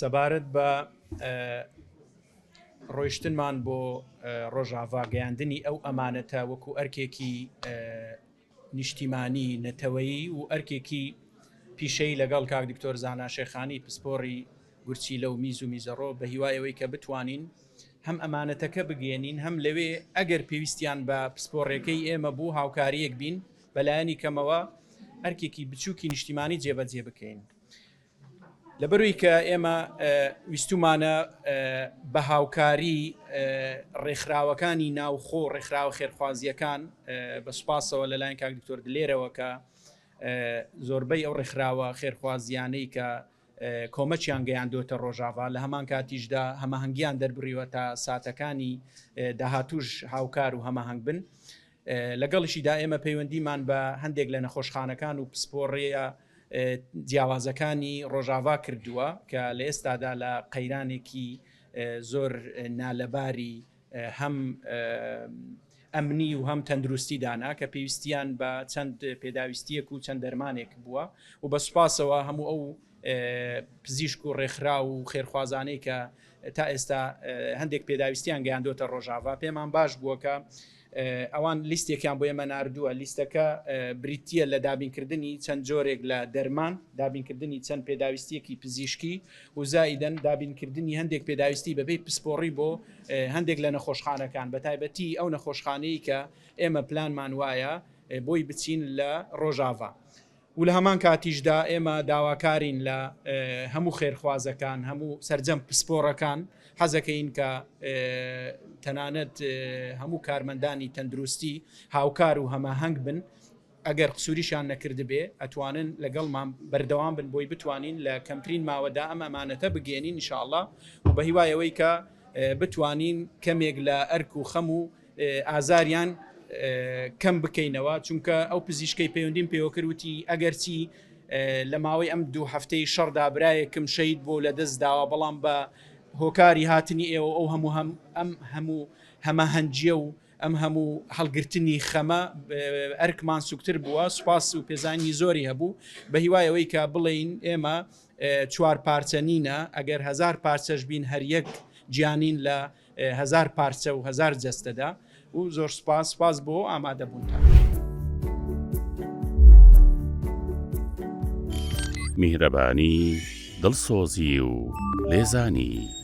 سەبارەت بە ڕۆیشتنمان بۆ ڕۆژاڤا گەیاندنی ئەو ئەمانەتە وەکو ئەرکێکی نیشتیمانی نەتەوەیی و ئەرکێکی پیشەیی لەگەڵ کاک دکتۆر زانا شێخانی پسپۆڕی گورچیلە و میز و میزەڕۆ بە هیوای ئەوەی کە بتوانین هەم ئەمانەتەکە بگەێنین هەم لەوێ ئەگەر پێویستیان بە پسپۆڕێکەی ئێمە بوو هاوکاریەک بین بەلایەنی کەمەوە ئەرکێکی بچووکی نیشتیمانی جێبەجێ بکەین. لەبەروی کە ئێمە ویستومانە بە هاوکاری ڕێکخراوەکانی ناوخۆ ڕێکخراوە خێرخوازیەکان بە سوپاسەوە لەلایەن کاک دکتۆر دلێرەوە کە زۆربەی ئەو ڕێکخراوە خێرخوازیانەی کە کۆمەکیان گەیاندۆتە ڕۆژاڤا لە هەمان کاتیشدا هەماهەنگیان دەربڕیوە تا ساتەکانی داهاتوش هاوکار و هەماهەنگ بن. لەگەڵیشیدا ئێمە پەیوەندیمان بە هەندێک لە نەخۆشخانەکان و پسپۆڕیە جیاوازەکانی ڕۆژاڤا کردووە کە لە ئێستادا لە قەیرانێکی زۆر نالەباری هەم ئەمنی و هەم تەندروستی دانا کە پێویستیان بە چەند پێداویستیەک و چەند دەرمانێک بووە و بە سوپاسەوە هەموو ئەو پزیشک و ڕێکخراو و خێرخوازانەی کە تا ئێستا هەندێک پێداویستیان گەیاندۆتە ڕۆژاڤا پێمان باش بووە کە ئەوان لیستێکیان بۆ ئێمە ناردووە لیستەکە بریتە لە دابینکردنی چەند جۆرێک لە دەرمان دابینکردنی چەند پێداویستیەکی پزیشکی و زائیدەن دابینکردنی هەندێک پێداویستی بەپێی پسپۆڕی بۆ هەندێک لە نەخۆشخانەکان بە تایبەتی ئەو نەخۆشخانەی کە ئێمە پلانمان وایە بۆی بچین لە ڕۆژاڤا. و لە هەمان کاتیشدا ئێمە داواکارین لە هەموو خێرخوازەکان هەموو سەرجەم پسپۆڕەکان حەزەکەین کە تەنانەت هەموو کارمەندانی تەندروستی هاوکار و هەماهەنگ بن ئەگەر قسوریشان نەکردبێ ئەتوانن لەگەڵمان بەردەوام بن بۆی بتوانین لە کەمترین ماوەدا ئەم ئەمانەتە بگەێنین ئینشاءاللە و بە هیوای ئەوەی کە بتوانین کەمێک لە ئەرک و خەم و ئازاریان کەم بکەینەوە چونکە ئەو پزیشکەی پەیوەندیم پێوەکرد وتی ئەگەرچی لە ماوەی ئەم دوو هەفتەی شەڕدا برایەکم شەید بۆ لە دەست داوە بەڵام بە هۆکاری هاتنی ئێوە ئەو هەموو هەم ئەم هەموو هەماهەنگیە و ئەم هەموو هەڵگرتنی خەمە ئەرکمان سوکتر بووە سوپاس و پێزانی زۆری هەبوو بە هیوای ئەوەی کە بڵێین ئێمە چوار پارچە نینە ئەگەر هزار پارچەش بین هەر یەک گیانین لە هەزار پارچە و هەزار جەستەدا و زۆر سپاس سپاس بۆ ئامادەبوونتان. میهرەبانی، دڵسۆزی و لێزانی.